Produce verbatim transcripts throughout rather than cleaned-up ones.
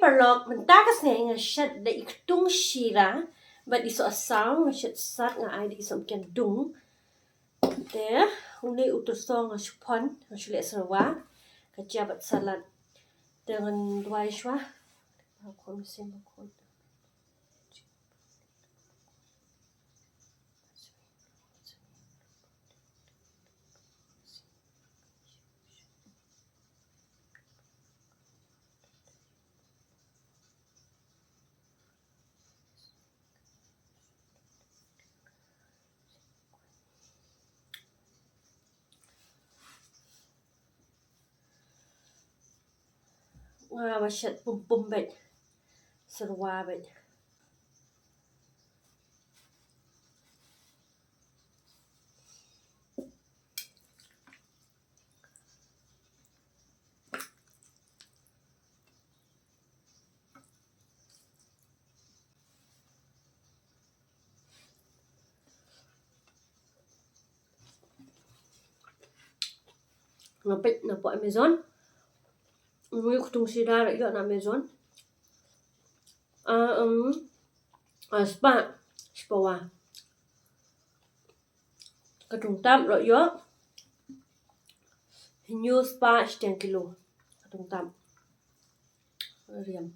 Paralok, mynta ka sngi nga shet da i ktung shira bad i sohsaw, nga shet sat, nga ai da i sohmynken dung. Te une u tyrso nga shu pon, nga shu leh syrwa, ka jia bad salad. Te ngan duwai shuwa. Nga ba shet pum pum bad syrwa bad. Nga peit na pdeng Amazon. Nga ïoh ktung shira ïoh na Amazon. Ah, um, ah, spah, spah wa. Ka tungtap ruh ïoh. Hynñiew spah shiteng kilo. Ka tungtap. Riam.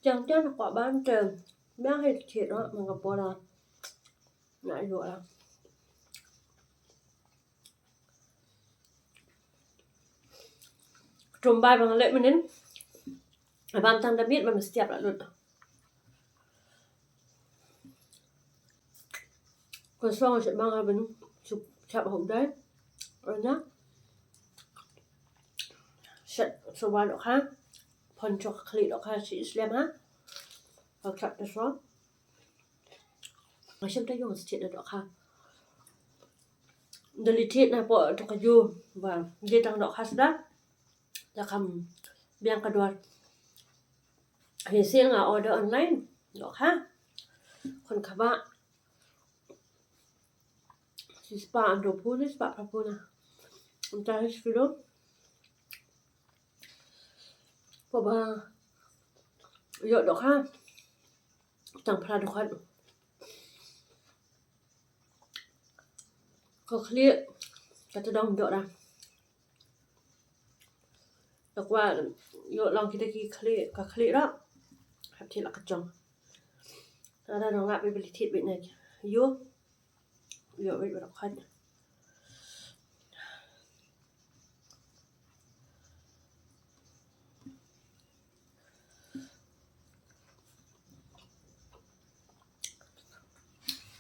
Jang jang kwah ban te. Biang hi thied ruh, man ka por la. Nga ïoh la. Khlem bai ba nga leh mynnin. Bam tang da miet ba mestiap la lut. Ko song shet bang ha ban shu chap hok dai. Ina. Shet syrwa dohkha. Pon shuwa ka khlieh dohkha shi slem ha. Ka khlad ka song. Nga shem ta ïong shet dohkha. Da leit thied na pdeng to ka ju ba je tang dohkha sda. Da kham biang ka dor. Hi sien nga order online. Dohkha. Khun kaba. Shi spah hynriewphew ne spah phraphew na. Mynta hi shi kilo. Paba ïoh dohkha. Tang phra dkhot. Ka khlieh ka tdong ïoh da. Da kwah ïoh long kita ki khlieh, ka khlieh ruh. Hap thied la ka jong. Lada dang lap ba leit thied beit na ïoh. Ïoh beit ba dkhot.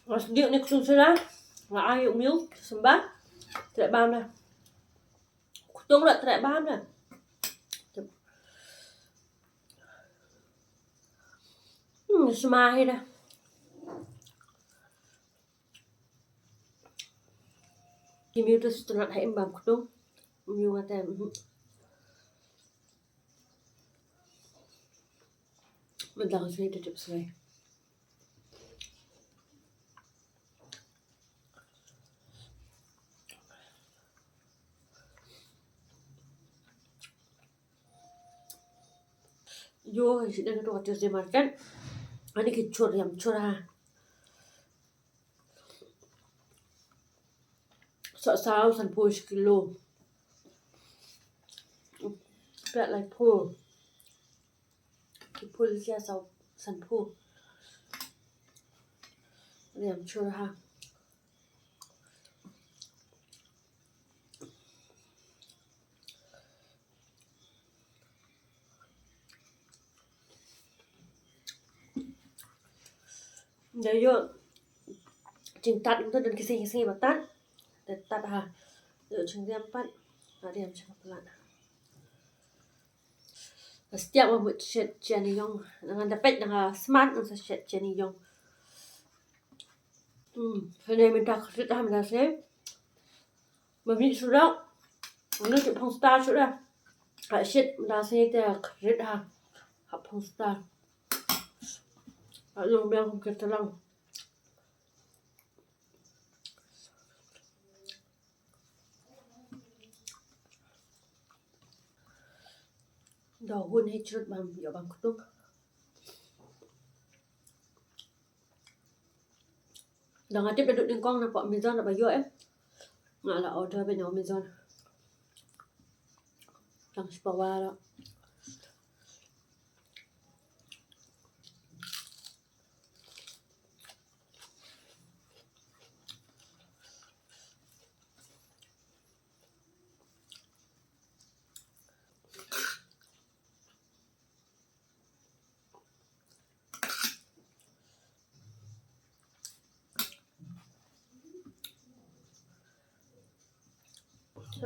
Nga sdieh ne ktung shira, nga ai u miu symbai, treh bam da. Ktung ruh treh bam da. Hmm, sma hi da. Ki miu tu stunat ha im bam ktung. Miu nga te, mhm. Mynta ka sngi te tip sngi. Ïoh, shi dang tu ka Tuesday market. Ani ki chur ïam chur ha. Sohsaw sanphew shi kilo. Peit laiphew. Ki phew leit sha saw sanphew. Ïam chur ha. Da ïoh jingtad, ym don ki sngi ki sngi ba tad. Da tad ha. Ïoh jingriam pat. Nga riam sha ka plat. Nga stiap ba mut shet jani ïong. Ngan da peit ngan smat ngan sa shet jani ïong. Hmm, sene mynta khrit ha mynta sene. Ba mih shuh da. Ngan shu phong star shuh da. Ka shit mynta sngi te khrit ha. Hap phong star. Ka long biang kum ka tlang. Da hun hei chrut bam ïoh bam ktung. Da nga tip da dut nyngkong na pok Amazon da ba ïoh eh. Nga la order ba na Amazon. Tang spawa da.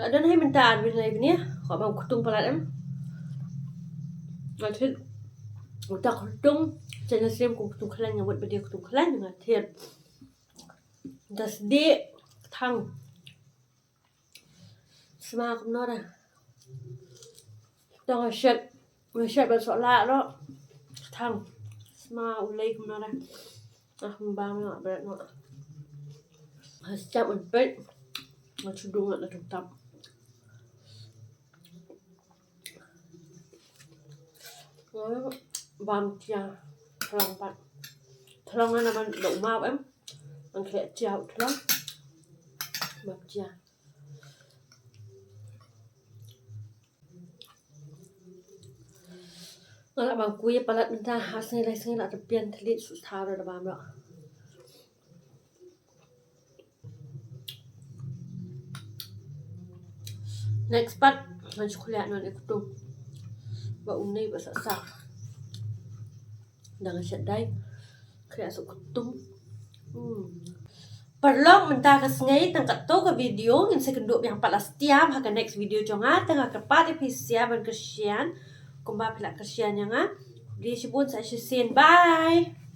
Adon hai mynta ar bin lai bini. Ko bam ktung palat em. Atit uta ktung. Channel sim kum ktung khlaiñ, nga mut ba dei ktung khlaiñ, nga thied. Da sdi thang. Sma kumno da. Tang shet. Shet ba sok la ro. Thang. Sma u lei kumno da. Ah, mbam no bret no. Has chap un pet. Nga chudung na tung tap. Bam tia. Thlong pat. Thlong na ban do ma em. Ang khleh tia thlong. Bam tia. Nga la bam kui palat mynta ha sngi lai sngi la tbian thlit su thaw da bam lo. Next pat ngan shu khliah non e ktung. Ba um nei ba sa sa. Da nga shet dai. Khliah suk ktung. Hmm. Paralok, mynta ka sngi tang katto ka video, ngin sa ïakynduh biang pat la stiap ha ka next video jong nga. Tang nga kyrpad ïa phi sha ban kyrshan kumba phi la kyrshan ïa nga. Khublei shibun, sa shisien. Bye.